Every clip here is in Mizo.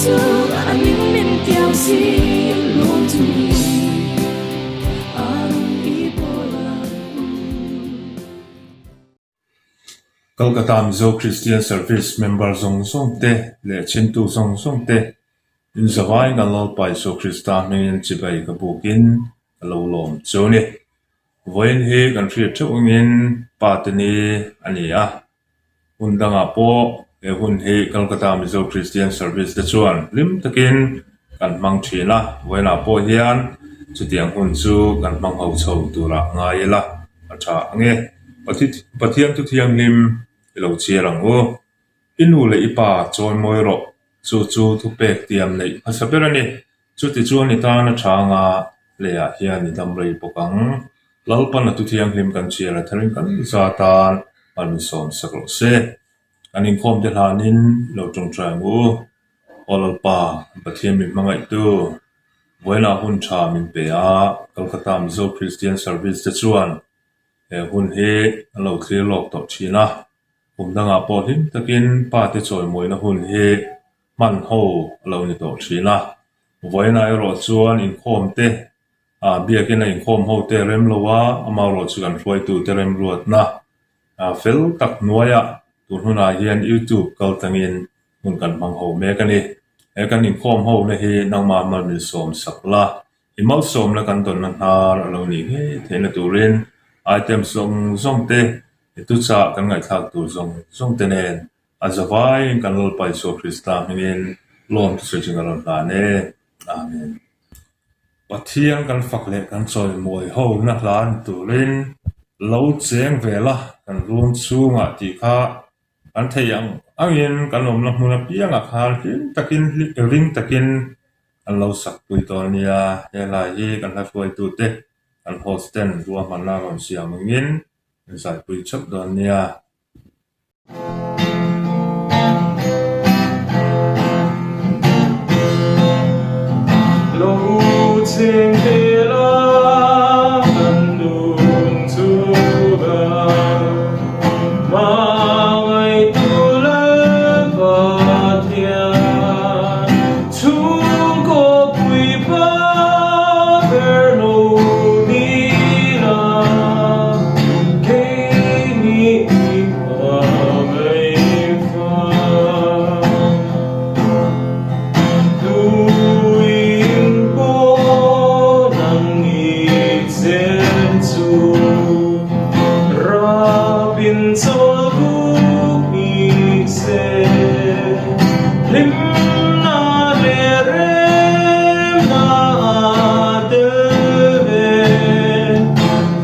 chu a min min tiam si lawm chu ni a rawn i pawl ang u. Kolkata Mizo Christian Service member zawng zawng te leh chhimtu zawng zawng te in zavaiin kan Lalpa Isua Krista hmingin chibai ka bukin ka lo lawm chu a ni. Vawiin hi kan hriat theuh angin Pa te ni a ni a, hun dangah pawh he hun hi Kolkata Mizo Christian Service te chuan hlim takin kan hmang thin a, vawiinah pawh hian chutiang hun chu kan hmang ho chho turah ngai ila a tha ang e. Pathian thu thianghlim i lo chhiar ang u. I nu leh i pa chawi mawi rawh, chu chu thupek tiam neih hmasa ber a ni. Chutichuan i tan a tha anga leiah hian i dam rei bawk ang. Lalpan a thu thianghlim kan chhiar a tharin kan za tan a rawn sawm sak rawh se. Kan inkhawm te hlanin i lo tawngtai ang u. Aw Lalpa, Pathian min hmangaihtu, vawiinah hun tha min pe a, Kolkata Mizo Christian Service te chuan He hun hi an lo thlir lawk tawh thin a, kum dangah pawh hlim takin pa te chawimawina hun hi hman ho a lo ni tawh thin a. Vawiinah erawh chuan inkhawm te, ah biakina inkhawm ho te rem lo a, amaherawh chu kan hruaitu te remruatna fel tak hnuaiah tun hunah hian YouTube kal tangin hun kan hmang ho mek a ni. He kan inkhawm ho na hi nangmah hman min sawm sak la, I malsawmna kan dawnna hnar a lo nih ngei theihna turin item zawng zawng te, i tuchah kan ngaihthlak tur zawng zawng te nen a zavaiin kan Lalpa Isua Krista hmingin lawm thusawi chu ka rawn hlan e. Amen. Pathian kan fak leh kan chawimawi ho na hlan turin lo cheng ve la kan run chhungah tih kha kan theih ang angin kan awmna hmun apiangah khan hlim takin ring takin An lo sak pui dawn nia, he lai hi kan hla hruaitute kan host ten ruahmanna rawn siam angin an zaipui chauh dawn nia. Lo cheng ve la kan nun chu ga Hmangaihtu Lalpathian. Chhungkaw puipa ber lo ni la, keini i hmangaih fa. Tuin pawh nang i chen chu, rapin chawl buk ni se. Hlimna leh remna a tel ve,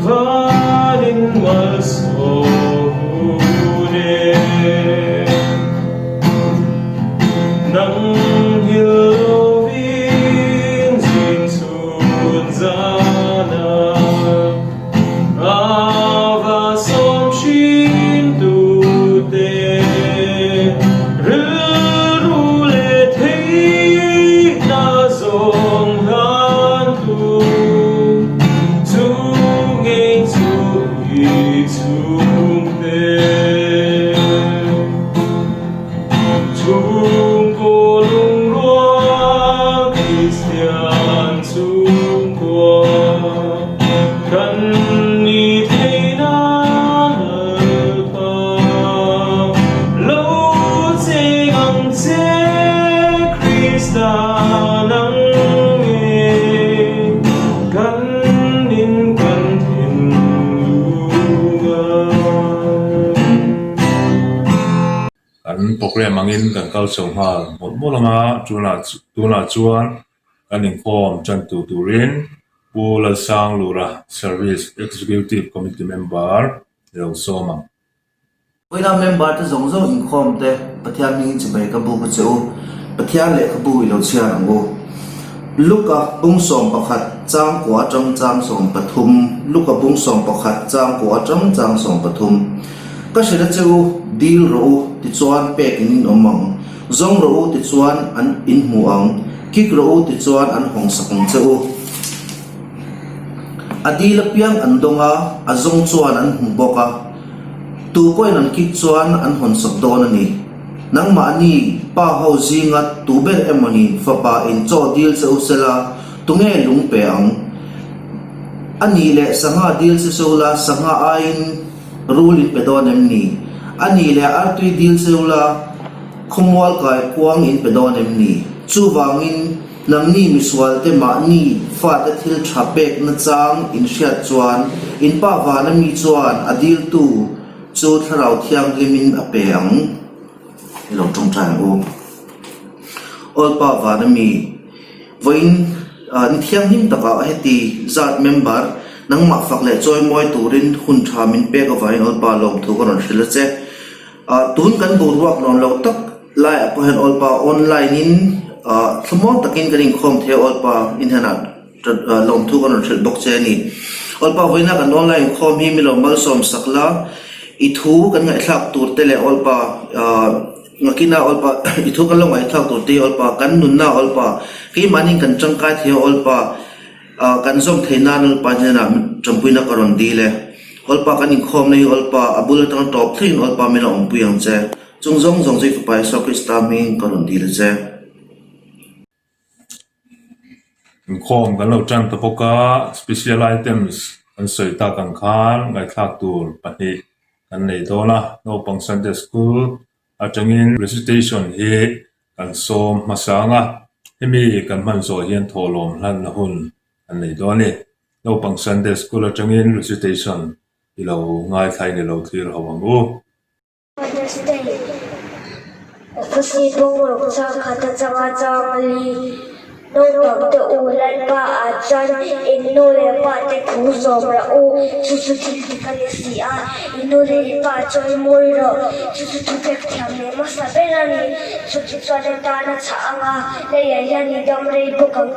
vanin malsawm hun e. Nang hil lovin zin chhun zan a. Ava sawm thin tute rilru leh theihna zawng hlan tu chu ngei chu i chhungte. Chhungkaw lungrual Kristian chhungkua kan ni thei nan Lalpa lo cheng ang che Krista nang nge kan in kan thinlung a. Kan program angin kan kal chho nghal mawlh mawlh ang a, tunah tunah chuan kan inkhawm tan tur turin Pu Lalsang Lura Service Executive Committee Member i lo sawm ang. Vawiina member te zawng zawng inkhawm te Pathian hmingin chibai ka buk a che u, Pathian lehkhabu i lo chhiar ang u. Luka bung 11 chang kua atang chang 13 Luka bung 11 chang kua atang chang 13 Ka hrilh a che u, dil rawh u, tichuan pek in in awm ang. Zawng rawh u, tichuan an in hmu ang. Kik rawh u, tichuan an hawng sak ang che u. A dil apiang an dawng a, a zawng chuan an hmu bawk a. Tu pawhin an kik chuan an hawn sak dawn a ni. Nangmahni pa ho zinga tu ber emawni fapa in chaw dil che u sela, tunge lung pe ang? A nih leh sangha dil che che ula, sangha aiin rul in pe dawn em ni? A nih leh artui dil che ula, khawmual kai kuang in pe dawn em ni? Chuvangin, nangni misualte mahni fate thil tha pek nachang in hriat chuan, in pa vana mi chuan a diltu Chu Thlarau Thianghlimin a pe ang i lo tawngtai ang u. Awlpa van a mi, vawiin ni thianghlim takah heti zat member nangmah fak leh chawimawi turin hun tha min pek avangin Awlpa lawmthu ka rawn hrilh a che. Tun kan boruak nuam lo tak laiah pawh hian Awlpa online in thlamuang takin kan inkhawm thei a Awlpa inhenah Lawmthu kan rawn hrilh bawk che a ni. Awlpa vawiina kan online inkhawm hi milo malsawm sak la, i thu kan ngaihthlak tur te leh Awlpa ngakina Awlpa i thu kan lo ngaihthlak tur te hi Awlpa kan nunna Awlpa keimahni kan tangkai thei a Awlpa kan zawm thei nan Awlpa hnenah tanpuina ka rawn dil e. Awlpa kan inkhawmna hi Awlpa a bul atanga tawp thlengin Awlpa milo awmpui ang che. Chung zawng zawng chu i Fapa Isua Krista hmingin ka rawn dil a che. Inkhawm kan lo tan ta bawk a, special items an sawi tak ang khan ngaihthlak tur pahnih kan nei dawn a, naupang Sunday School atangin recitation hi kan sawm hmasa ang a, hemi kan hman zawh hian thawhlawm hlanna hun kan nei dawn a ni. Naupang Sunday School atangin recitation i lo ngaithlain i lo thlir ho ang u. Father's Day, Ephesi bungruk chang khat atanga chang li, Naupang te u Lalpa ah chuan in nu leh pa te thu zawm rawh u, chu chu thil dik a ni si a, i nu leh i pa chawi mawi rawh, chu chu thupek thiam leh hmasa ber a ni, chutichuan i tan a chhah ang a, leiah hian i dam rei bawk ang.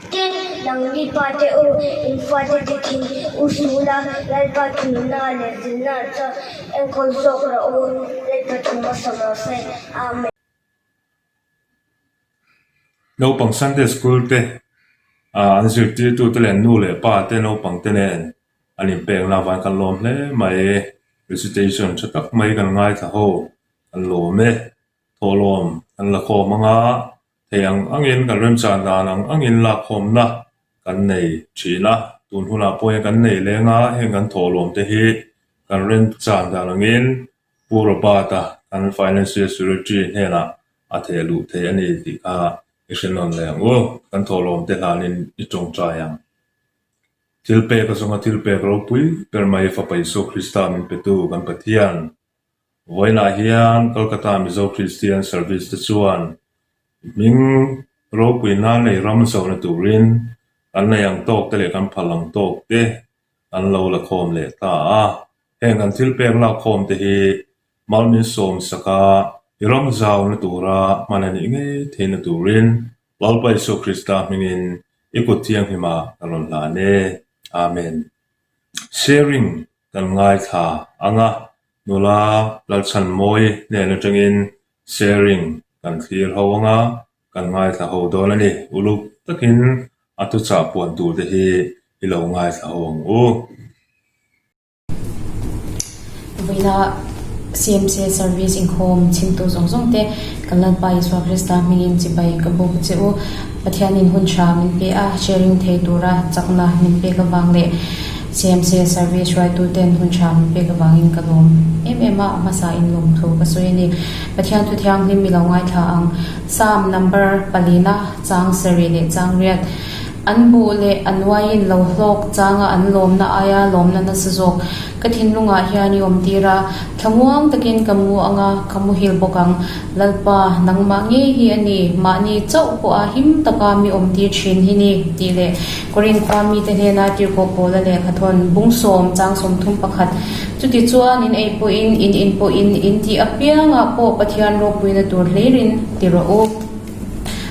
Tin, nangni pa te u, in fate te thin u sul a, Lalpa thunna leh zilna chuan enkawl zawk rawh u, Lalpa thu hmasa rawh se. Amen. Naupang Sunday School te an zirtirtute leh nu leh pa te naupang te nen an inpekna avangin kan lawm hle mai. Recitation tha tak mai kan ngaithla ho, kan lawm e. Thawhlawm kan la khawm anga Thei ang angin kan remchan dan ang angin lakkhawmna kan nei thin a, tun hunah pawh hian kan nei leng a, heng kan thawhlawm te hi kan remchan dan angin Pu Robert-a kan Financial Secretary hnenah a theh luh thei a ni tih kha i hre nawn leh ang u, kan thawhlawm te hlanin i tawngtai ang. Thil pek a zawnga thil pek ropui ber mai Fapa Isua Krista min petu kan Pathian Vawiinah hian Kolkata Mizo Christian Service te chuan hming ropui nan leh ram zohna turin kan nei ang tawk te leh kan phal ang tawk te an lo la khawm leh ta a. Heng kan thil pek lak khawm te hi mal min sawm sak a, i ram zauna tura hman a nih ngei theihna turin Lalpa Isua Krista hmingin i kut thianghlimah ka rawn hlan e. Amen. Sharing Kan ngaithla ang a, nula Lalchhanmawi hnen atangin sharing kan thlir ho ang a, kan ngaithla ho dawn a ni. Uluk takin a thuchah puan tur te hi i lo ngaithla ho ang u. Vawiina CMC Service inkhawm chhimtu zawng zawng te kan Lalpa Isua Krista hmingin chibai ka buk che u. Pathianin hun tha min pe a, sharing thei tura chakna min pek avang leh CMC Service hruaituten hun tha min pek avangin ka lawm em em a, a hmasa in lawmthu ka sawi a ni. Pathian thu thianghlim i lo ngaithla ang. Psalm number palina chang sarih leh chang riat An buh leh an uaiin lo hlawk changa an lawmna aia lawmna nasa zawk ka thinlungah hian i awmtir a, thlamuang takin ka mu anga ka muhil bawk ang. Lalpa, nangmah ngei hi a ni, mahni chauh pawha him taka mi awmtir thin hi ni, tih leh Korin khua mite hnena tirhkoh Paula lehkhathawn bungsawm chang 31. Chutichuan in ei pawhin, in in pawhin, in tih apiangah pawh Pathian ropuina tur hlirin ti rawh u.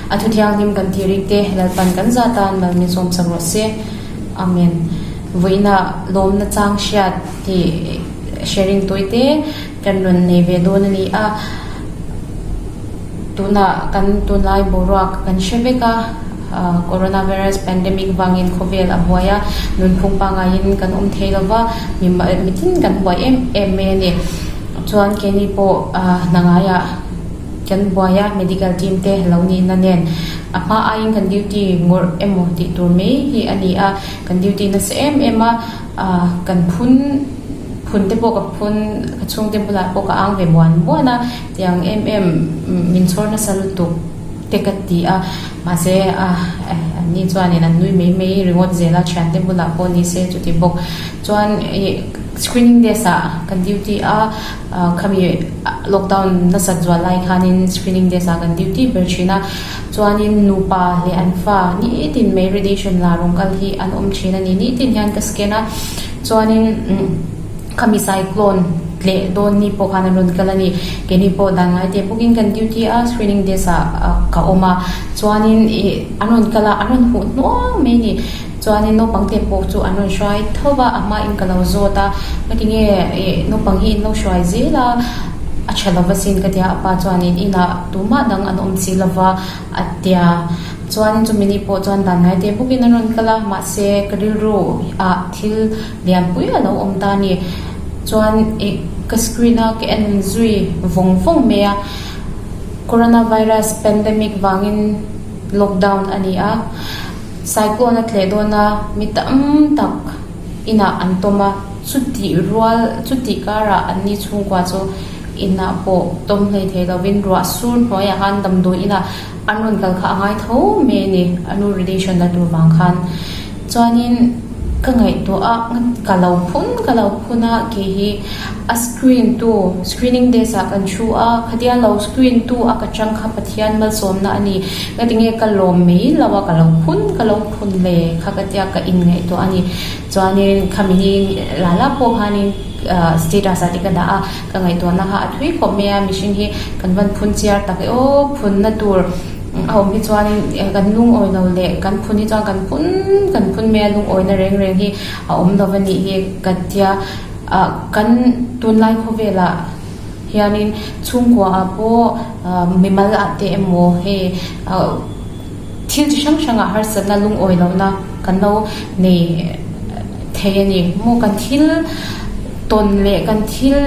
A thu thianghlim kan tih rik te Lalpan kan za tan mal min sawm sak rawh se. Amen. Vawiina lawmna chang hriat tih sharing tawite kan rawn nei ve dawn a ni a. Tunah kan tunlai boruak kan hre vek a, Coronavirus pandemic vangin khawvel a buai a, nunphung pangaiin kan awm thei lo va, mitin kan buai em em mai a ni. Chuan keini pawh hna ngaiah kan buai a, medical team te lo nihna nen a hma aiin kan duty ngawrh emaw tih tur mai hi a ni a, kan duty nasa em em a, kan phun phun te pawh ka phun ka chhungte bulah pawh ka ang ve muan muan a, tiang em em min chhawr nasa lutuk te ka ti a, mahse anni chuanin an nui mai mai ringawt zel a, thiante bulah pawh ni se chuti bawk chuan ih screening desk ah kan duty a khami lockdown nasat zual lai khanin screening desk ah kan duty ber thin a chuanin nupa leh an fa nitin mai radiation la rawng kal hi an awm thin a ni nitin hian ka scan a chuanin khami cyclone tleh dawn ni pawh khan an rawn kal a ni keini pawh dan ngai teh bawkin kan duty a screening desk ah ka awm a chuanin ih an rawn kal a an rawn huh hnuang mai a ni. Chuanin naupang te pawh chu an rawn hruai tho va, a hmain ka lo zawt a, ngatinge ih naupang hi in lo hruai zel a, a tha lo va sin ka tia, a pa chuanin inah tumah dang an awm si lo va a tia. Chuanin chumi ni pawh chuan dan ngai te bawkin an rawn kal a, mahse ka rilru ah thil lianpui a lo awm ta a ni. Chuan ih ka screen a ka en zui vawng vawng mai a, Coronavirus pandemic vangin lockdown a ni a. Cyclone a tleh dawn a, mi tam tak inah an tawm a, chutih rual chutih karah anni chhungkua chu inah pawh tawm hlei thei lovin ruah sur hnuaiah khan damdawi inah an rawn kal kha a ngai tho mai a ni, a nu relation la tur vang khan. Chuanin ka ngaihtuah a, ka lo phun ka lo phun a, kei hi a screen tu screening desk ah kan thu a, khatia lo screen tu a ka chang kha Pathian malsawmna a ni. Ngatinge ka lawm mai lo a, ka lo phun ka lo phun le kha ka tia ka inngaihtuah a ni. Chuanin khami hi la la pawh khanin status ah te ka dah a, ka ngaihtuahna kha a thui khawp mai a, mihring hi kan van phun chiar tak e aw, phunna tur a awm hi chuanin kan lungawi lo leh kan phun hi chuan kan phun kan phun mai a, lungawina reng reng hi a awm lo a nih hi ka tia. Kan tunlai khawvelah hianin chhungkua ah pawh mimal ah te emaw hei thil chi hrang hrang ah harsatna lungawi lohna kan lo nei thei a ni. Maw kan thil tawn leh kan thil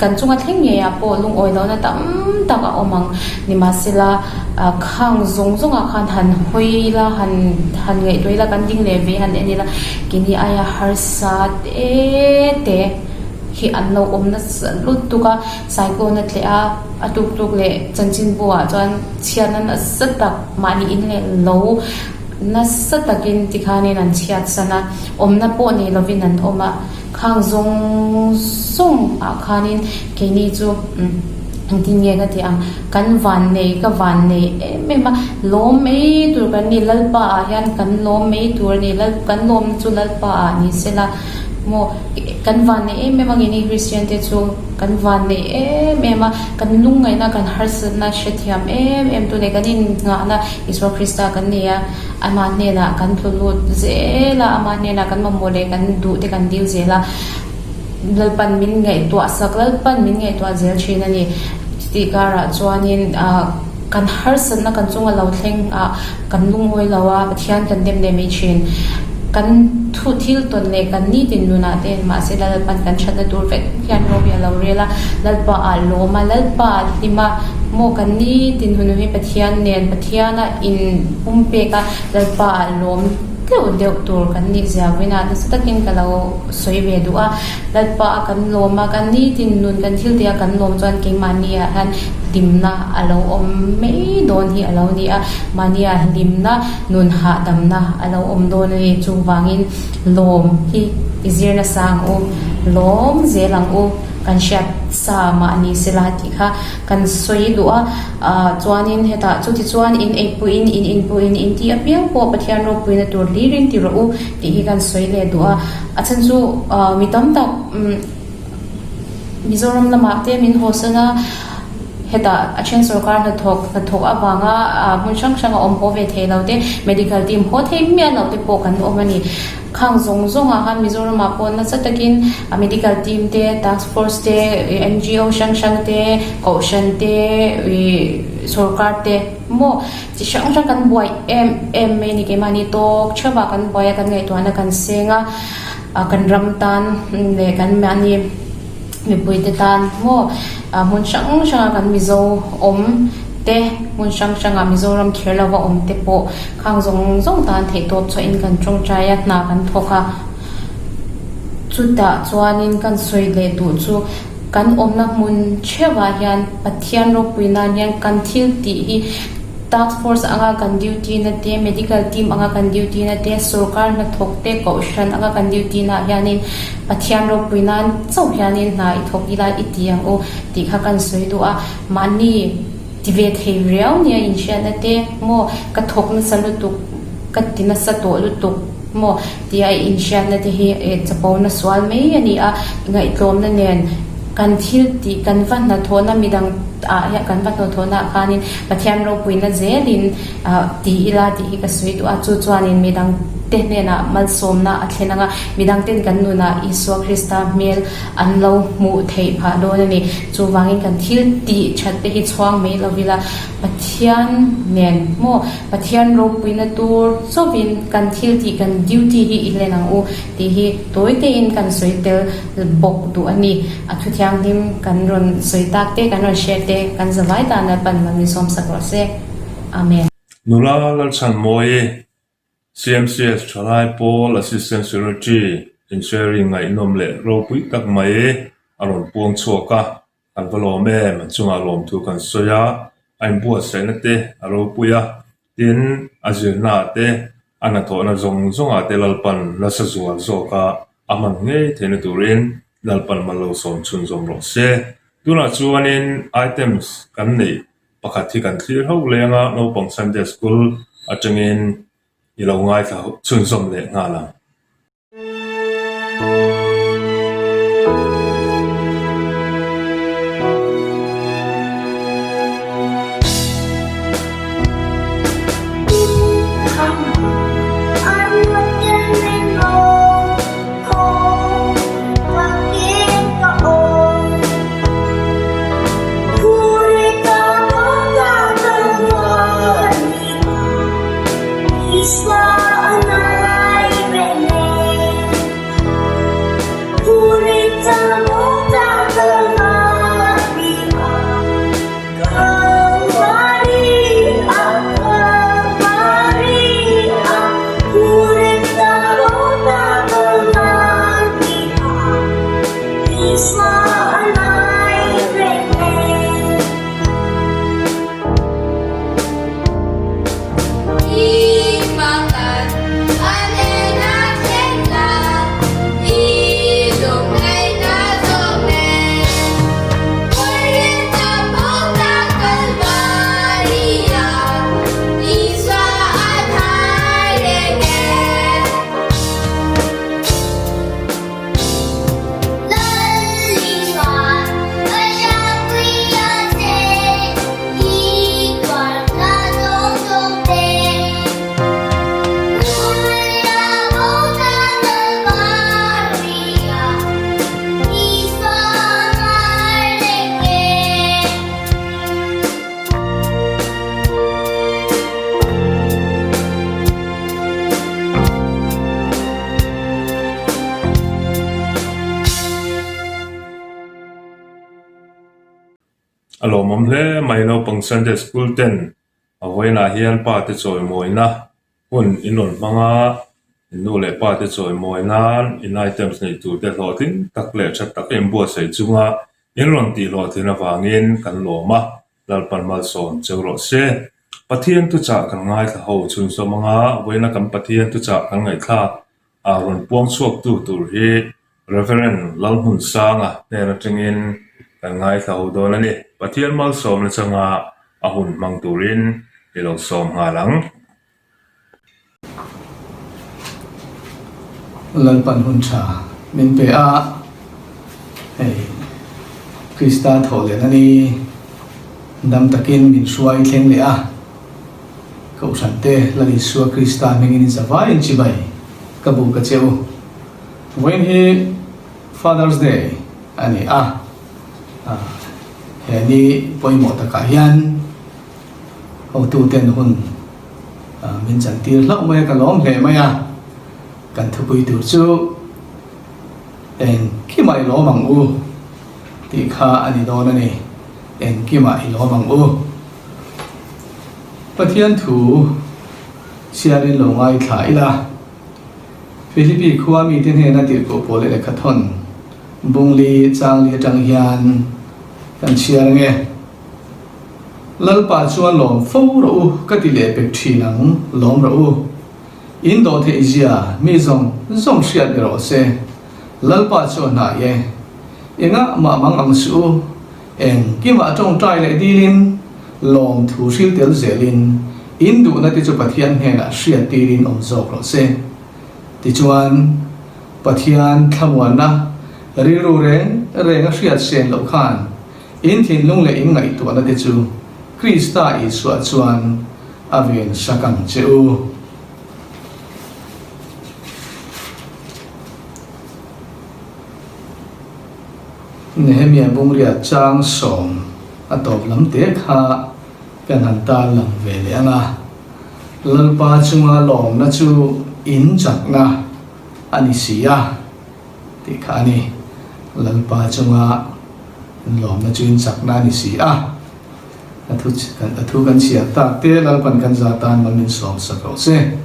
kan chunga thleng ngei ah pawh lungawi lohna tam tak a awm ang. Nimahsela khang zawng zawng ah khan han hawi ila han han ngaihtuah ila kan ding leh ve han en ila keini aia harsa te te. hi an lo awm nasa lutuk a, cyclone a tleh a, a tuk tuk leh chanchinbu ah chuan chhiatna nasa tak mahni in leh lo nasa takin tikhanin an chhiat san a, awmna pawh nei lovin an awm a, khang zawng zawng ah khanin keini chu engtin nge ka tih ang kan vannei ka vannei em em a, lawm mai tur kan ni Lalpa ah hian kan lawm mai tur a ni kan lawmna chu Lalpa ah ni sela. Maw, kan vanneih em em a ngei ni Kristian te chu kan vanneih em em a, kan lungngaihna kan harsatna hrethiam em em tu leh kan innghahna Isua Krista kan nei a, amah hnenah kan tlu lut zel a, amah hnenah kan mamawh leh kan duh te kan dil zel a, Lalpan min ngaihtuah sak, Lalpan min ngaihtuah zel thin a ni. Chutih karah chuanin ah kan harsatna kan chunga lo thleng ah kan lungawi lo a, Pathian kan dem leh mai thin. Kan thu thil tawn leh kan nitin nunah te mahse Lalpan kan thatna tur vek hian rawmi a lo rel a, Lalpa ah lawm a, Lalpa ah hlim a, maw kan nitin hun hi Pathian nen Pathiana in pumpek a, Lalpa ah lawm deuh deuh tur kan nih zia vawiinah nasa takin ka lo sawi ve duh a, Lalpa a kan lawm a, kan nitin nun kan thil tih a kan lawm chuan keimahni ah hian hlimna a lo awm mai dawn hi a lo ni a, mahni ah hlimna nun hahdamna a lo awm dawn a ni. Chuvangin lawm hi i zir nasa ang u, lawm zel ang u, kan hriat sa mahni sela tih kha kan sawi duh a, ah chuanin hetah chutichuan in eipuiin in inpuiin in tih apiang pawh Pathian ropuina tur hlirin ti rawh u tih hi kan sawi leh duh a, a chhan chu ah mi tam tak umm Mizoram lamah te min hawsan a, hetah a then sorkar hnathawk hnathawk avanga ah hmun hrang hrang a awm haw ve thei lo te medical team haw thei miah loh te pawh kan awm a ni. Khang zawng zawngah khan Mizoramah pawh nasa takin a medical team te, task force te, NGO hrang hrang te, kohhran te, ih sorkar te maw chi hrang hrang kan buai em em mai a ni. Keimahni tawk theuhah kan buai a, kan ngaihtuahna kan seng a, kan ram tan leh kan mahni. Mipuite tan maw hmun hrang hranga kan Mizo awm te, hmun hrang hranga Mizoram kher lova awm te pawh khang zawng zawng tan theihtawp chhuahin kan tawngtai a, hna kan thawk a. Chutah chuanin kan sawi leh duh chu kan awmna hmun theuhah hian Pathian ropui nan hian kan thil tih hi Task force anga kan duty na te, medical team anga kan duty na te, sorkar hnathawk te, kohhran anga kan duty na ah hianin Pathian ropui nan chauh hianin hna i thawk ila i ti ang u tih kha kan sawi duh a. Mahni ti ve thei riau nia inhriatna te maw ka thawk nasa lutuk, ka ti nasa tawh lutuk maw tia i inhriatna te hi chapona sual mai a ni a, ngaihtlawmna nen kan thil tih kan va hnathawhna midang ah hian kan va hnathawhna ah khanin Pathian ropuina zelin ti ila tih hi ka sawi duh a, chu chuanin midang te hnenah malsawmna a thlen ang a, midang ten kan nunah Isua Krista hmel an lo hmuh theih phah dawn a ni. Chuvangin kan thil tih that te hi chhuang mai lo ila, Pathian nen maw Pathian ropuina tur chauhin kan thil tih kan duty hi i hlen ang u tih hi tawi tein kan sawi tel bawk duh a ni. A thu thianghlim kan rawn sawi tak te, kan rawn share te kan zavai tan Lalpan mal min sawm sak rawh se. Amen. Nula Lalchhanmawii, CMCS Thalai Pawl Assistant Secretary in sharing ngaihnawm leh ropui tak mai a rawn puang chhuak a. Kan va lawm em? An chungah lawmthu kan sawi a, a inbuatsaihna te a ropui a, tin a zirna ah te, a hnathawhna zawng zawngah te Lalpan nasa zual zawka a hman ngei theihna turin Lalpan mal lo sawm chhunzawm rawh se. Tunah chuanin items kan neih pakhat hi kan thlir ho leng a, naupang Sunday School atangin i lo ngaithla chhunzawm leh nghal ang. A lawmawm hle mai naupang Sunday School ten a vawiinah hian pa te chawimawina hun in rawn hmang a, in nu leh pa te chawimawi nan in items neih tur te hlawhtling tak leh tha tak a inbuatsaih chunga in rawn tih hlawhtlin avangin kan lawm a, Lalpan malsawm cheu rawh se. Pathian thuchah kan ngaithla ho chhunzawm anga vawiina kan Pathian thuchah kan ngaihthlak a rawn puang chhuaktu tur hi Rev. Lalhmunsanga hnen atangin kan ngaithla ho dawn a ni. Pathian malsawmna changa a hun hmang turin i lo sawm nghal ang. Lalpan hun tha min pe a, hei Krista thawh leh na ni dam takin min hruai thleng leh a, Kohhran te Lal Isua Krista hmingin in zavaiin chibai ka buk a che u. Vawiin hi Father's Day a ni a, he ni pawimawh takah hian hotuten hun Min chantir hlauh mai a, ka lawm hle mai a, kan thupui tur chu engkimah i lawm ang u. tih kha a ni dawn a ni. Engkimah i lawm ang u. Pathian thu chhiarin lo ngaithla ila. Philippi khua mite hnena tirhkoh pawl leh lehkha thawn Bungli Changli atang hian kan chhiar ange. Lalpa chuan lawm fo rawh u ka ti leh pek thin ang, lawm rawh u. In dawh theih zia mi zawng zawng hriat ni rawh se. Lalpa chu a hnai e. Engah mah mang ang suh u, engkimah tawngtai leh dilin, lawm thu hril tel zelin, in duhna te chu Pathian hnenah hriat tirin awm zawk rawh se. Tichuan, Pathian thlamuanna rilru reng reng a hriat sen loh khan in thinlung leh in ngaihtuahna te chu Krista Isua chuan a ven sak ang che u. Nehemia Bungria chang sawm a tawp lam te kha kan han tar lang ve leh ang a, Lalpa chunga lawmna chu in chakna a ni si a tih kha a ni. Lalpa chunga lawmna chu in chakna a ni si a. A thu a thu kan chhiar tak te Lalpan kan za tan mal min sawm sak rawh se.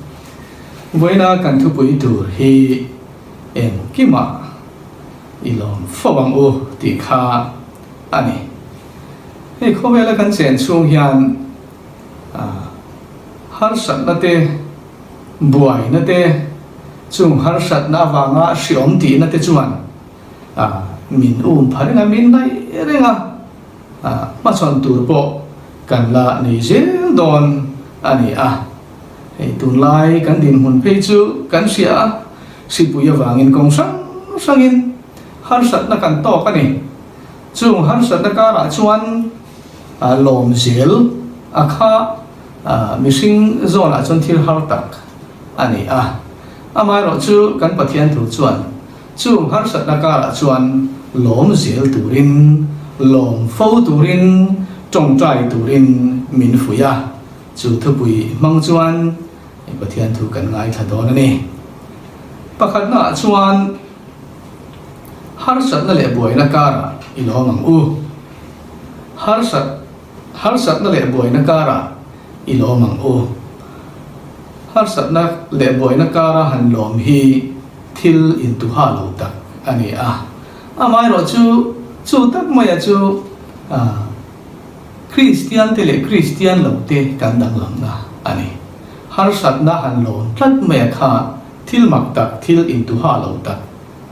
Vawiina kan thupui tur hi engkimah i lawm fo ang u tih kha a ni. Hei khawvela kan chen chhung hian harsatna te, buaina te, chung harsatna avanga hriawm tihna te chuan min um pha reng a, min naih reng a, hmachhawn tur pawh kan la nei zel dawn a ni a. Hei tunlai kan dinhmun phei chu kan hria a, hripui avangin kawng hrang hrangin harsatna kan tawk a ni. Chung harsatna karah chuan lawm zel a kha mihring zawnah chuan thil har tak a ni a. Amaherawh chu kan Pathian thu chuan chung harsatna karah chuan lawm zel turin, lawm fo turin, tawngtai turin min fuih a. Chu thupui hmang chuan Pathian thu kan ngaithla dawn a ni. Pakhatnaah chuan harsatna leh buaina karah i lawm ang u. Harsat Harsatna leh buaina karah i lawm ang u. Harsatna leh buaina kara han lawm hi thil intuha lo tak a ni a. Amaherawh chu, chu tak maia chu Kristian te leh Kristian lo te kan danglamna a ni. Harsatna han lawm tlat maia kha thil mak tak, thil intuha lo tak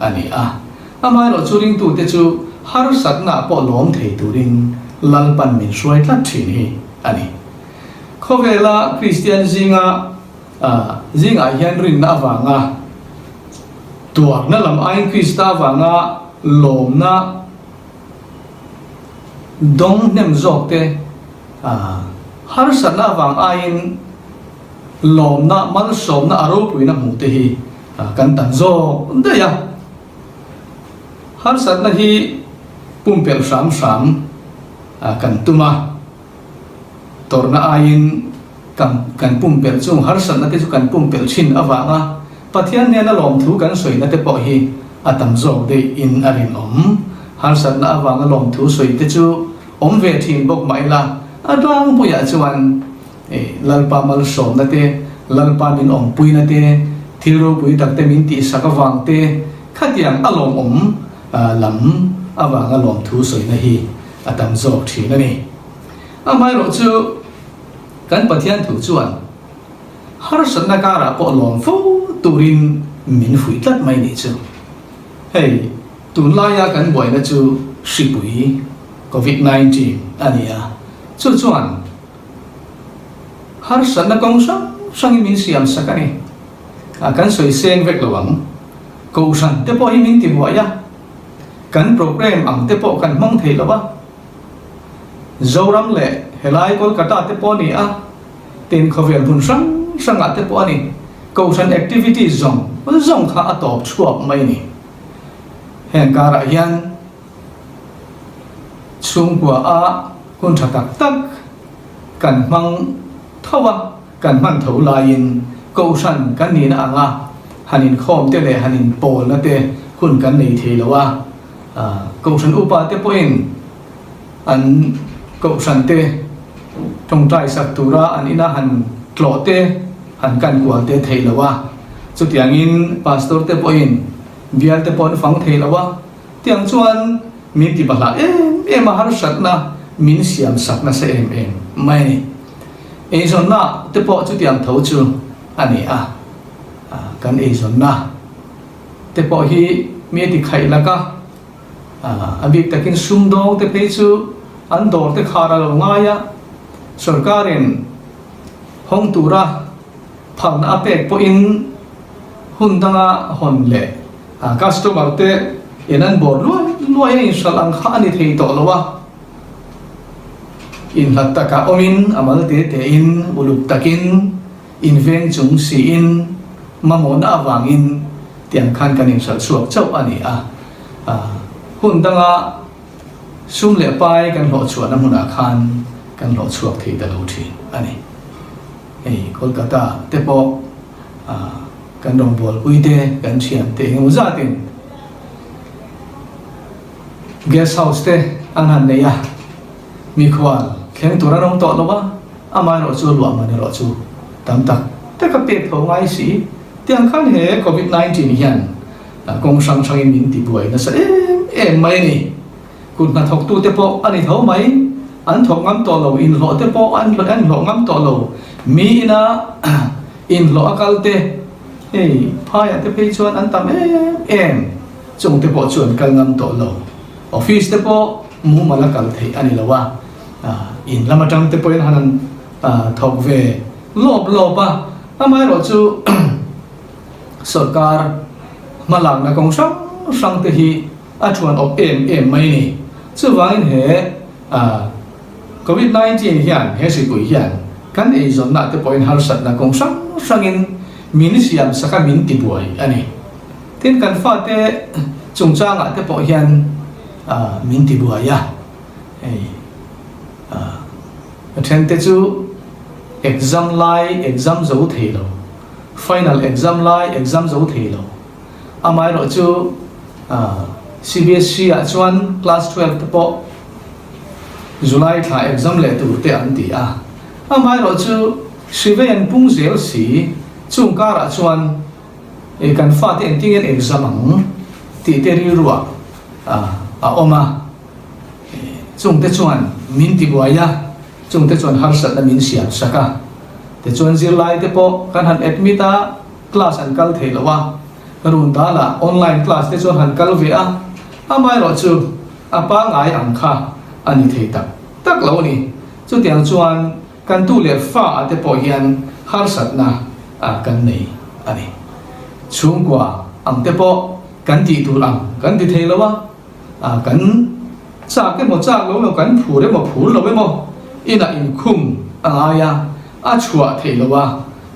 a ni a. Amaherawh chu ringtute chu harsatnaah pawh lawm thei turin Lalpan min hruai tlat thin hi a ni. Khawvela Kristian zinga zingah hian rinna avanga tuarna lam aiin Krista avanga lawmna dawng hnem zawk te harsatna avang aiin lawmna, malsawmna a ropuina hmuh te hi Kan tan zawk daih a, harsatna hi pumpelh hram hram kan tum a, tawrhna aiin kan kan pumpelh chung harsatna te chu kan pumpelh thin avanga Pathian hnena lawmthu kan sawina te pawh hi a tam zawk daih in a rinawm. Harsatna avanga lawmthu sawi te chu awm ve thin bawk mah ila a tlangpuiah chuan Lalpa malsawmna te, Lalpa min awmpuina te, thil ropui tak te min tihsak avang te, khatiang a lawmawm lam avanga lawmthu sawina hi a tam zawk thin a ni. Amaherawh chu kan Pathian thu chuan harsatna karah pawh lawm fo turin min fuih tlat mai nih chu. Hei tunlaia kan buaina chu hripui, Covid 19, a ni a, chu chuan Harsatna kawng hrang hrangin min siam sak a ni. A kan sawi seng vek lo ang. Kohhran te pawh hi min ti buai a, kan programme ang te pawh kan hmang thei lo a. Zoram leh helai Kolkata te pawh a ni a, tin khawvel hmun hrang hrangah te pawh a ni. Kohhran activities zawng zawng kha a tawp chhuak mai a ni. Heng karah hian Chhungkua a hun tha tak tak kan hmang tho a, kan hman tho laiin Kohhran kan nihna anga han inkhawm te leh han inpawlna te hun kan nei thei lo a. Kohhran upa te pawhin an kohhran te tawngtai sak tura an ina han tlawh te han kan kual te theih lo a. Chutiangin pastor te pawhin bial te pawh an fang thei lo a. Tiang chuan min ti bahlah em em a, harsatna min siam sak nasa em em mai a ni. Eizawnna te pawh chutiang tho chu a ni a, kan eizawnna te pawh hi mi a ti khaih lak a, a bik takin sumdawng te phei chu an dawr te khar a lo ngai a, sorkarin hawng tura phalna a pek pawhin hun danga hawn leh customer te in an bawr luai luai a inhralh ang kha a ni thei tawh lo a, inhlat takah awmin a mal te tein uluk takin inveng chung siin mamawhna avangin tiang khan kan inhralh chhuak chauh a ni a, hun danga sum leh pai kan hlawh chhuahna hmunah khan kan hlawh chhuak thei ta lo thin a ni. Hei Kolkata te pawh kan rawngbawlpui te kan thian te engemaw zatin guest house te an han nei a, mikhual thleng tur an awm tawh lo a, amaherawh chu luah man erawh chu tam tak tak a pek tho ngai si. Tiang khan he Covid 19 hian kawng hrang hrangin min tibuai nasa em em mai a ni. Kut hnathawktute pawh a ni tho mai, an thawk ngam tawh lo, inhlawh te pawh an hlawh ngam tawh lo, mi ina inhlawh a kal te, hei phaiah te phei chuan an tam em em, chung te pawh chu an kal ngam tawh lo, office te pawh mumal a kal theih a ni lo a, in lam atang te pawhin han an thawk ve lawp lawp a, amaherawh chu sawrkar hmalakna kawng hrang hrang te hi A thuan awp em em mai ni. Chuvangin he Covid 19 hian, he hripui hian kan eizawnna te pawhin harsatna kawng hrang hrangin min siam sak a, min tibuai a ni. Tin, kan fate chungchangah te pawh hian min tibuai a. Hei a then te chu exam lai exam zo thei lo, final exam lai exam zo thei lo. Amaherawh chu CBSE ah chuan class 12 te pawh July thla exam leh tur te an ti a. Amaherawh chu hri vei an pung zel si, chung karah chuan kan fate engtin nge an exam ang tih te rilruah a awm a. Chungte chuan min tibuai a, chungte chuan harsatna min siam sak a. Tichuan zirlai te pawh kan han admit a. Class an kal thei lo a, run dalah online class te chuan han kal ve a, amaherawh chu a pangngai ang kha a ni thei tak tak lo a ni. Chutiang chuan kan tu leh fa ah te pawh hian harsatna kan nei a ni. Chhungkua ang te pawh kan tih tur ang kan ti thei lo a, kan chak emaw chak lo emaw kan phur emaw phur lo emaw inah inkhung a ngai a, a chhuah theih lo a.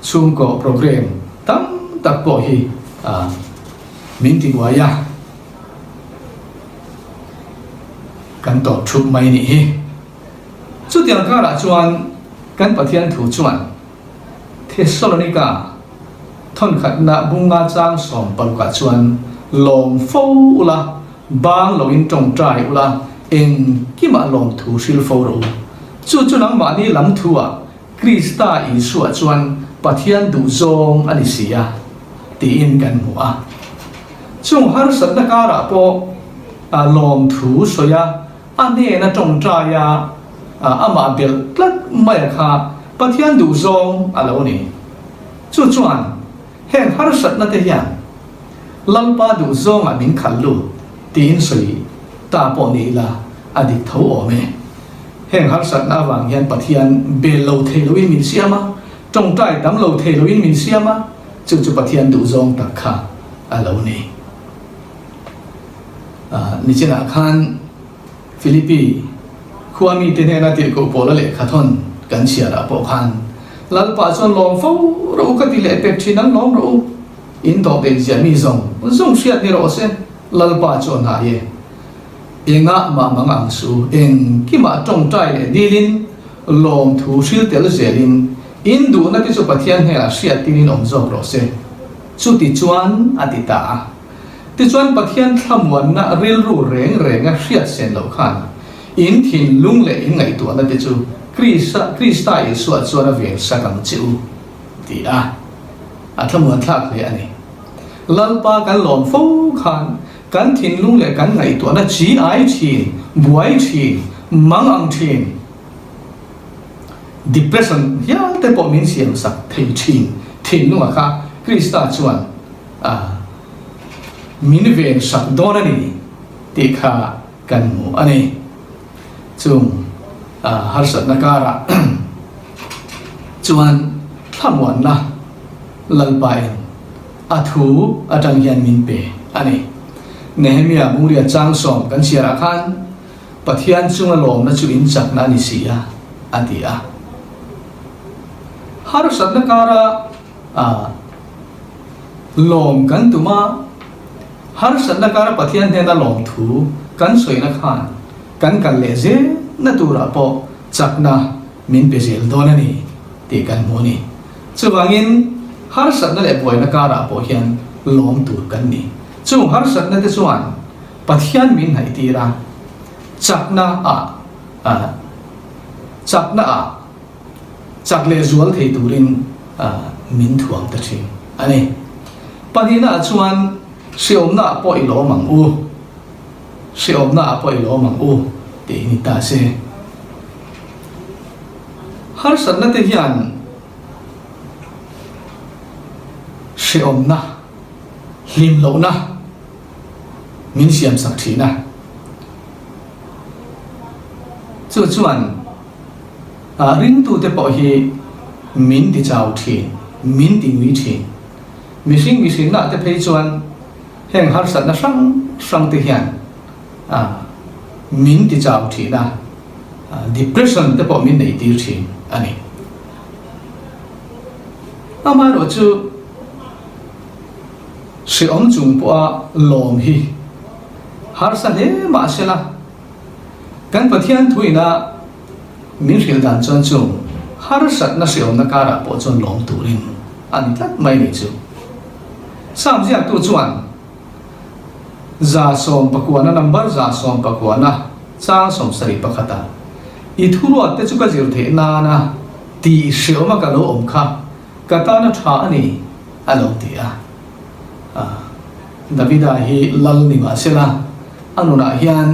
Chhungkaw program tam tak pawh hi min tibuai a, kan tawp thup mai nih hi. Chutiang karah chuan kan Pathian thu chuan Thessalonika thawnkhatna bunga chang 16ah chuan lawm fo ula, bang loin tawngtai ula, engkimah lawmthu hril fo rawh u. Chu chu nangmahni lam thu-ah Krista Isua chuan Pathian duhzawng a ni si a, tiin kan hmu a. Chung harsatna karah pawh lawmthu sawi a, a hnena tawngtai a, amah belh tlat mai a kha Pathian duhzawng a lo ni. Chu chuan heng harsatna te hian Lalpa duhzawngah min khalh lut tiin sawi ta pawh ni ila a dik tho awm e. Heng harsatna avang hian Pathian bel lo thei loin min siam a, tawngtai tam lo thei loin min siam a, chu chu Pathian duhzawng tak kha a lo ni. Nichinah khan Philippi khua mite hnena tirhkoh Paula lehkha thawn kan chhiarah pawh khan Lalpa chuan lawm fo rawh u ka ti leh pek thin ang lawm rawh u, in dawhdeih ziah mi zawng zawng hriat ni rawh se, Lalpa chuan ha e. Engah mah mang ang su, engkimah tawngtai leh dilin, lawmthu hril tel zelin, in duhna te chu Pathian hnenah hriattirin awm zawk rawh se. Chuti chuan a ti ta a. Tichuan Pathian thlamuanna rilru reng renga hriat sen loh khan in thinlung leh in ngaihtuahna te chu Krista Isua chuan a ven sak ang che u, ti a, a thlamuan thlak hle a ni. Lalpa kan lawm fo khan kan thinlung leh kan ngaihtuahna chi ai thin, buai thin, mang ang thin, depression hial te pawh min siam sak thei thin thinlungah kha Krista chuan a min ven sak dawn a ni tih kha kan hmu a ni. Chung harsatna karah chuan thlamuanna Lalpain a thu atang hian min pe a ni. Nehemia Bungria Changsawm kan chhiarah khan Pathian chunga lawmna chu in chakna a ni si a, a ti a. Harsatna kara lawm kan tum a, harsatna kara Pathian hnena lawm thu kan sawina khan kan kal leh zelna turah pawh chakna min pe zel dawn a ni tih kan hmu a ni. Chuvangin harsatna leh buaina karah pawh hian lawm tur kan ni. Chung harsatna te chuan Pathian min hnaih tir a, chakna ah chakna ah chak leh zual thei turin min thuam ta thin a ni. Pahnihna ah chuan hreawmna ah pawh i lawm ang u, hreawmna ah pawh i lawm ang u tih hi ni ta se. Harsatna te hian hreawmna, hlim lohna, min siam sak thin a. Chu chuan ringtute pawh hi min ti chau thin, min ti ngui thin. Mihring mihrinna te phei chuan heng harsatna hrang hrang te hian min ti chau thin a, depression te pawh min nei tir thin a ni. Amaherawhchu Hreawm chung pawha lawm hi harsa hle mah sela, kan Pathian thuina min hrilh dan chuan chung harsatna hreawmna karah pawh chuan lawm turin a ni tlat mai ni chu. Psalm ziaktu chuan 119 number 119 chang 71 ah, I thuruat te chu ka zir theih nana tih hreawma ka lo awm kha Ka tana tha a ni, a lo ti a. Davida hi lal ni mah sela, a nunah hian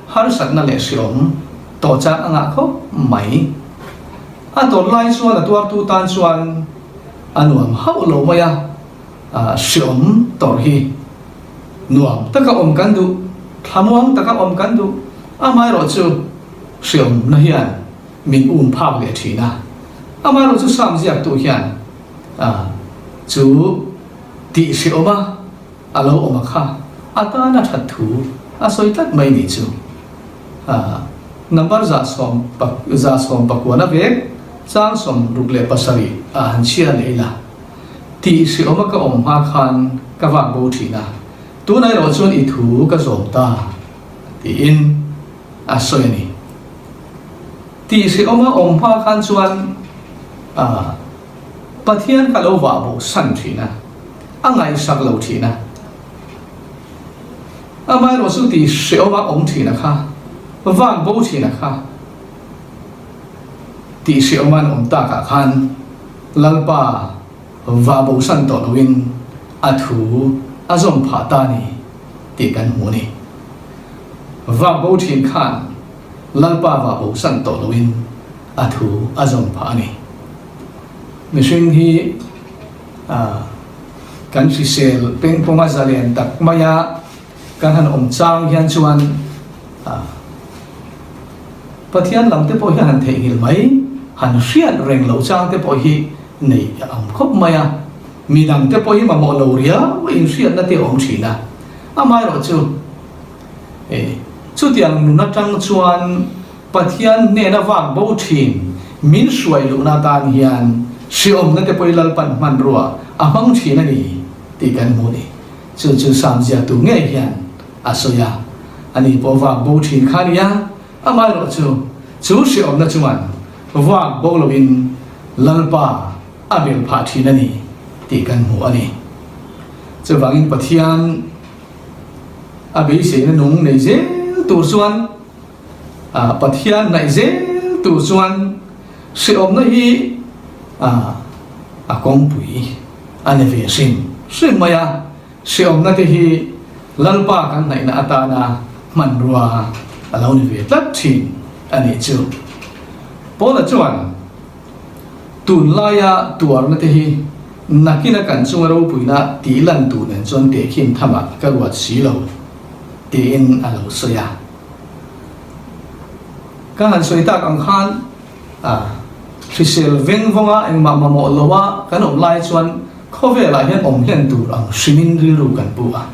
harsatna leh hriawm tawh chang a ngah khawp mai. A tawrh lai chuan a tuartu tan chuan a nuam hauh lo mai a, hriawm tawrh hi nuam taka awm kan duh, thlamuang taka awm kan duh, amaherawhchu hriawmna hian min um phak leh thin a. Amaherawh chu Psalm ziaktu hian chu tih hrehawm a a lo awm a kha a tana that thu a sawi tlat mai nih chu. Number 119 vek chang 67 ah han chhiar leh ila. Tih hrehawm a ka awm hma khan ka vak bo thin a, tunah erawh chuan i thu ka zawm ta tiin a sawi a ni. Tih hrehawma awm hma khan chuan Pathian kha lo vah bo san thin a, a ngaihsak lo thin a. Amaherawh chu tih hrehawma awm thin a kha, vak bo thin a kha, tih hrehawma an awm takah khan Lalpa vah bo san tawh loin a thu a zawm phah ta ni tih kan hmu a ni. Vak bo thin khan Lalpa vah bosan tawh loin a thu a zawm phah a ni. Mihring hi kan hrisel pengpawnga zalen tak maia kan han awm chang hian chuan Pathian lam te pawh hi han theihnghilh mai, han hriat reng loh chang te pawh hi neih a awm khawp mai a. Midang te pawh hi mamawh lo riau a inhriatna te a awm thin a. Amaherawhchu, E, chutiang nun atang chuan Pathian hnena vak bo thin min hruai luhna atan hian hreawmna te pawh i Lalpan hmanrua a hmang thin a ni tih kan hmu ni. Chu chu Psalm ziaktu ngei hian a sawi a, ani pawh vak bo thin kha a ni a, amaherawh chu chu hreawmna chuan vak bo loin Lalpa a bel phah thin a ni tih kan hmu a ni. Chuvangin Pathian. A beiseina nung nei zel tur chuan, Pathian hnaih zel tur chuan hrehawmna hi a kawngpui a ni ve hrim hrim mai a. Hrehawmna te hi Lalpa kan hnaihna atana hmanrua a lo ni ve tlat thin a nih chu. Paula chuan tunlaia tuarna te hi nakina kan chunga ropuina tih lan tur nen chuan tehkhin thamah ka ruat si lo tiin a lo sawi a. Ka han sawi tak ang khan hrisel veng vawnga engmah mamawh loa kan awm lai chuan Khawvelah hian awm hlen tur ang hrimin rilru kan pu a.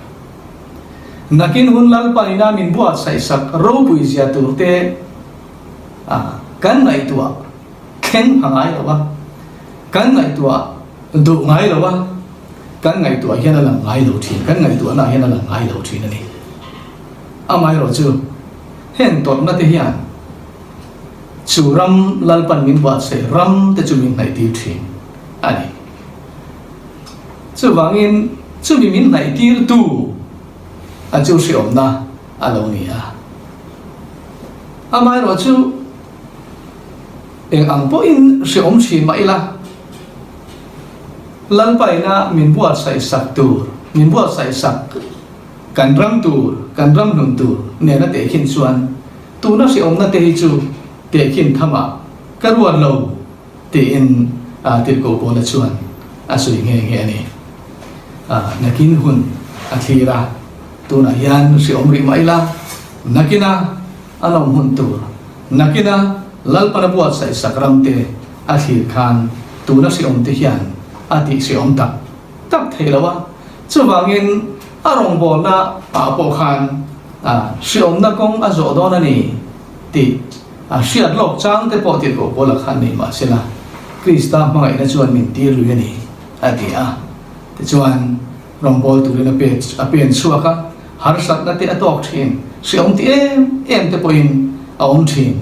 Nakin hun Lalpaina min buatsaihsak ropui zia tur te a kan ngaihtuah thleng pha ngai lo a, kan ngaihtuah duh ngai lo a, kan ngaihtuah hian a lang ngai lo thin, kan ngaihtuahna hian a lang ngai lo thin a ni. Amaherawh chu heng tawrhna te hian chu ram Lalpan min buatsaih ram te chu min hnaihtir thin a ni. Chuvangin chumi min hnaihtirtu a chu hriawmna a lo ni a. Amaherawh chu eng ang pawhin hriawm thin mah ila, Lalpaina min buatsaih sak tur, min buatsaih sak kan ram tur, kan ram hnun tur nena tehkhin chuan tuna hriawmna te hi chu tehkhin thamah ka ruat lo. Tiin tirhkoh Paula chuan a sawi nghe nghe a ni. Nakin hun a thlir a, tunah hian hrehawm rih mah ila, nakina a lawm hun tur, nakina Lalpana buatsaihsak ramte a thlir khan tuna hrehawmte hian a tih hrehawm tak tak thei lo a. Chuvangin a rawngbawlna ah pawh khan hrehawmna kawng a zawh dawn a ni tih A hriat lawk chang te pawh tirhkoh Paula khan nei mah sela, Krista hmangaihna chuan min tir lui a ni, a ti a. Tichuan, rawngbâwl turin a pet a pen chhuak a, harsatna te a tâwk ṭhin, hrehawm ti em em te pawhin a awm ṭhin.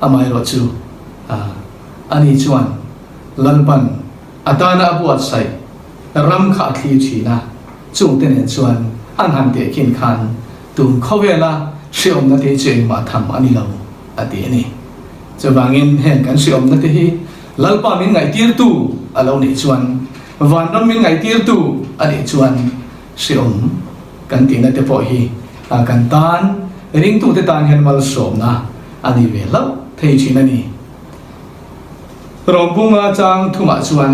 Amaherawh chu, ani chuan Lalpan a tâna a buatsaih ram kha a thlir ṭhin a, chungte nen chuan an han tehkhin khan Tun khawvela hreawmna te hi chu engmah tham a ni lo, a ti a ni. Chuvangin heng kan hreawmna te hi Lalpa min ngaihtirtu a lo nih chuan, vanram min ngaihtirtu a nih chuan hreawm kan tihna te pawh hi kan tan, ringtute tan hian malsawmna a ni ve hlauh thei thin a ni. Rawmbunga chang thumah chuan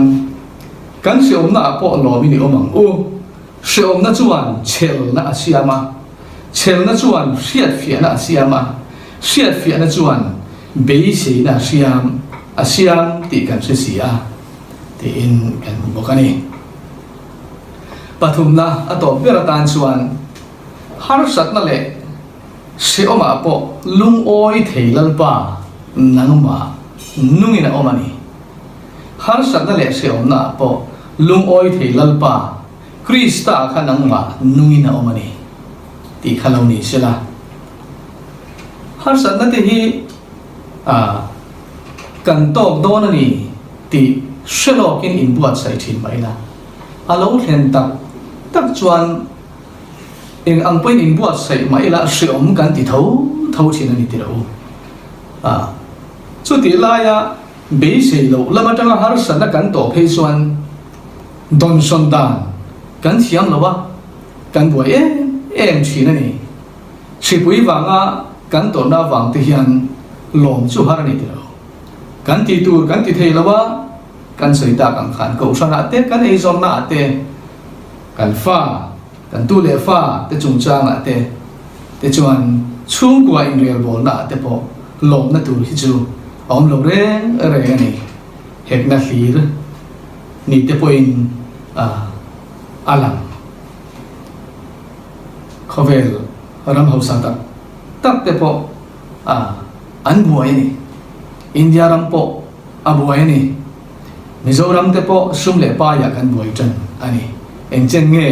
kan hreawmna ah pawh lawmin i awm ang u. Hreawmna chuan chhelna a siam a, chhelna chuan hriatfiahna a siam a, hriatfiahna chuan beiseina a siam a siam tih kan hre si a, tiin kan hmu bawk a ni. Pathumna a tawp ber atan chuan harsatna leh hrehawmah pawh lungawi thei Lalpa nangmah nungin a awm a ni. Harsatna leh hrehawmnaah pawh lungawi thei Lalpa, Krista kha nangmah nungin a awm a ni tih kha lo ni sela. Harsatna te hi kan tawk dawn a ni tih hre lawkin inbuatsaih thin mah ila, a lo thlen tak tak chuan eng ang pawhin inbuatsaih mah ila hrehawm kan ti tho tho thin a ni tih lo. Chutih laia Beisei loh lam atanga harsatna kan tawh phei chuan dawnsawn dan kan thiam lo a, kan buai em em thin a ni. Hripui vanga kan tawrhna avang te hian lawm chu har a ni ti lo. Kan ti tur kan ti thei lo a, kan sawi tak ang khan kohhranah te kan eizawnna ah te kan fa, kan tu leh fa te chungchangah te te chuan chhungkua inrelbawlna ah te pawh lawmna tur hi chu a awm lo reng reng a ni. Hekna hlir ni te pawhin a lang. Khawvel ram hausa tak tak te pawh an buai a ni. India ram pawh a buai a ni. Mizoram te pawh sum leh paiah kan buai tan a ni. Engchen nge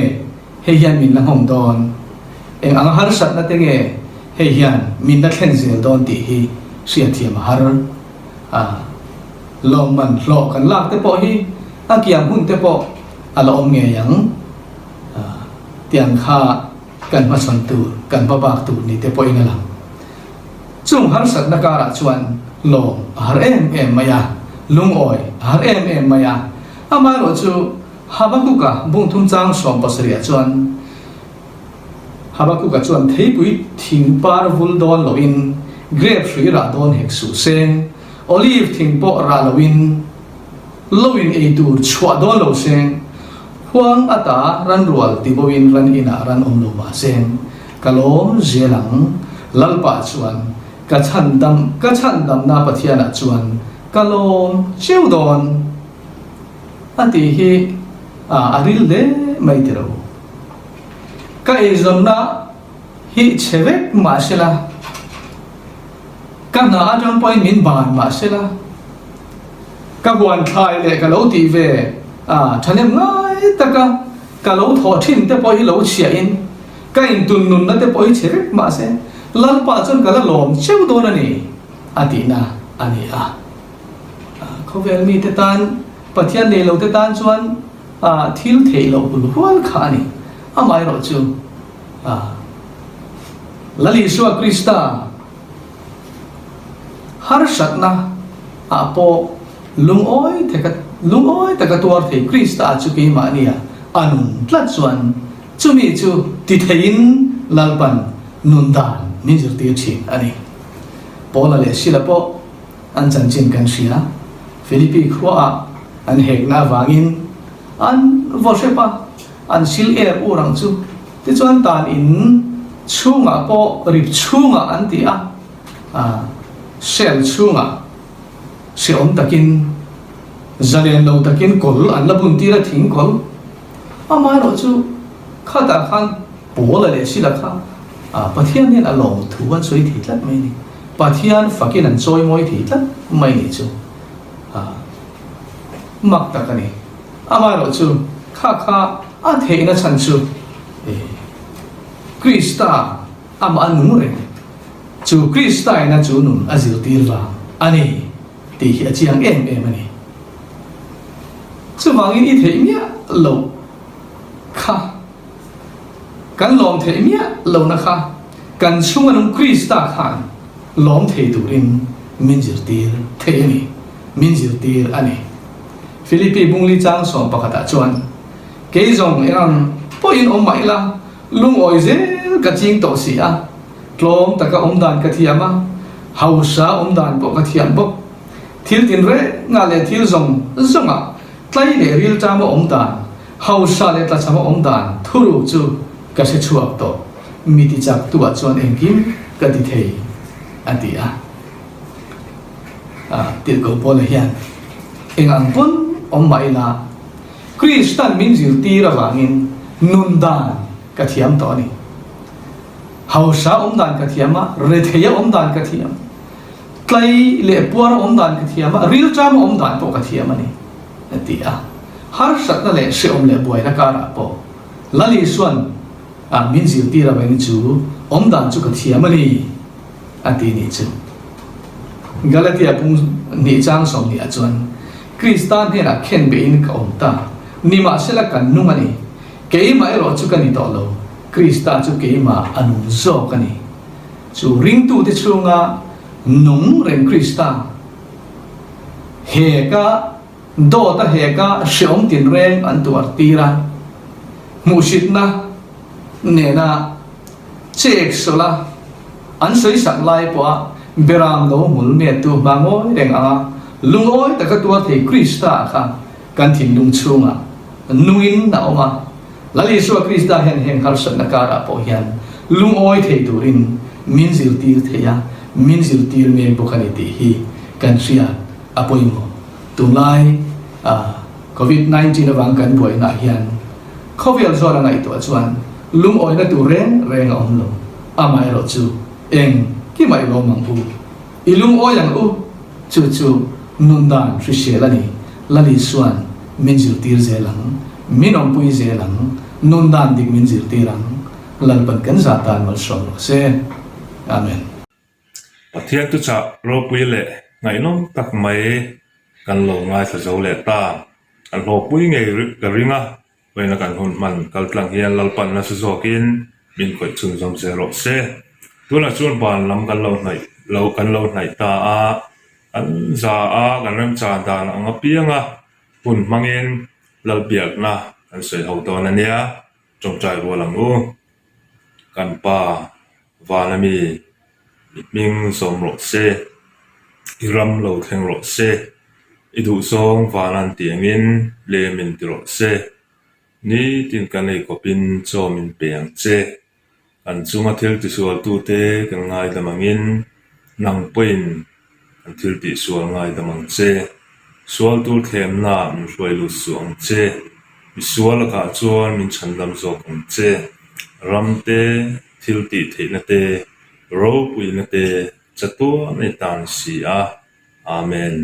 hei hian min la nghawng dawn? Eng anga harsatna te nge hei hian min la thlen zel dawn tih hi hriatthiam a har a. Lawmman hlawh kan lak te pawh hi a kiam hun te pawh a la awm ngei ang. Tiang kha. kan hmachhawn tur, kan hmabak tur ni te pawhin a lang. Chung harsatna karah chuan lawm a har em em mai a, lungawi a har em em mai a. Amaherawhchu Habakuka bungthum chang 70 ah chuan Habakuka chuan theipui thing par vul dawn loin grape hrui rah dawn hek suh seng, olive thing pawh rah loin loin ei tur chhuah dawn lo seng, huang ata ran rual ti boin ran inah ran awm lo mah seng, ka lawm zel ang. Lalpa chuan ka chhandam ka chhandamna Pathianah chuan ka lawm cheu dawn a tih hi a ril hle mai tiro. Ka eizawnna hi chhe vek mah sela, ka hna atang pawhin min ban mah sela, ka huan thlai leh ka lo tih ve a thahnem ngai taka ka lo thawh thin te pawh hi lo chhiahin ka intun nunna te pawh hi chhe vek mah se, Lalpa chuan ka la lawm cheu dawn a ni a tihna a ni a. Khawvel mite tan, Pathian nei lo te tan chuan A thil theih loh bul hual kha a ni. Amaherawh chu a Lal Isua Krista harsatna ah pawh lungawi theka lungawi taka tuar thei Krista chu keimahnia a nun tlat chuan chumi chu ti theiin Lalpan nun dan min zirtir thin a ni. Paula leh Sila pawh An chanchin kan hria. Philippi khuaah an hekna avangin an vaw hrep a, an sil er ur ang chu. Tichuan tan in chhungah pawh rip chhungah an ti a, cell chhungah hrehawm takin zalen lo takin kawl an la bun tir a, thing kawl. Amaherawh chu khatah khan Paula leh Sila kha Pathian hian a lawm thu an sawi thei tlat mai a ni. Pathian fakin an chawimawi thei tlat mai nih chu mak tak a ni. Amaherawh chu kha kha a theihna chhan chu Krista amah a nung reng, chu Krista ina chu nun a zirtir vang a ni tih hi a chiang em em a ni. Chuvangin i theih miah loh kha. Kan lawm theih miah lohna kha kan chhunga nung Krista khan lawm thei turin min zirtir thei a ni, min zirtir a ni. Philippi bungli chang sawm pakhatah chuan, Kei zawng engang pawhin awm mah ila, lungawi zel ka ching tawh si a, tlawm taka awm dan ka thiam a, hausa awm dan pawh ka thiam bawk. Thil tinrengah leh thil zawng zawngah tlai leh rilṭama awm dan, Hausa leh tlachham a awm dan thuruk chu ka hre chhuak tawh, mi ti chak tu ah chuan engkim ka ti thei a ti a. Tirhkoh Paula hian eng ang pawn awm mah ila Kristan min zirtir avangin nun dan ka thiam tawh a ni. Hausa awm dan ka thiam a, retheia awm dan ka thiam, tlai leh puara awm dan ka thiam a, rilṭama awm dan pawh ka thiam a ni. a ti a. Harsatna leh hrehawm leh buaina karah pawh Lal Isua'n a min zirtir avangin chu awmdan chu ka thiam a ni, a ti nih chu. Galatia bung hnih chang 20 ah chuan, Krista hnenah khen behin ka awm ta, nimahsela kan nung a ni. Keimah erawh chu ka ni tawh lo, Krista chu keimah a nung zawk a ni. Chu ringtute chhunga nung reng Krista, Heka dawt a heka hreawm tinreng an tuar tir a, hmuhsitna nena chek sawlh a an sawisak lai pawha beram lo hmul mettu hma ngawi reng anga lungawi taka tuar thei Krista kha kan thinlung chhungah nungin a awm a. Lal Isua Krista hian heng harsatna karah pawh hian lungawi thei turin min zirtir thei a, min zirtir mek bawk a ni tih hi kan hriat a pawimawh. Tunlai Covid 19 avang kan buainaah hian khawvel zawn a ngaihtuah chuan lungawina tur reng reng a awm lo. Amaherawh chu eng kimah i lawm ang u. I lungawi ang u, chu chu nun dan hrisel a ni. Lal Isua'n min zirtir zel ang, min awmpui zel ang, nun dan dik min zirtir ang. Lalpan kan zah tan malsawm rawh se. Amen. Pathian tuchah ropui leh ngaihnawm tak mai kan lo ngaithla zo leh ta. Kan hlawhpui ngei ka ring a, vawiina kan hun hman kaltlang hian Lalpan nasa zawkin. min khawih chhunzawm zel rawh se. Tunah chuan ban lam kan lo hnaih lo kan lo hnaih ta a, kan za a, kan remchan dan ang apiang a, hun hmangin Lalbiakna kan sawi ho dawn a nia, tawngtai rual ang u. Kan pa vana mi i hming zawm rawh se, i ram lo thleng rawh se, i duhzawng vanan tiangin lemin ti rawh se, nitin kan ei kawpin chaw min pe ang che. Kan chunga thil tisualtute kan ngaidam angin nang pawhin kan thil tihsual ngaidam ang che. Sual tur thlemnaah min hruai lut suh ang che. Misual lakah chuan min chhandam zawk ang che. Ram te, thil tih theihna te, ropuina te chatuan a tan si a. Amen.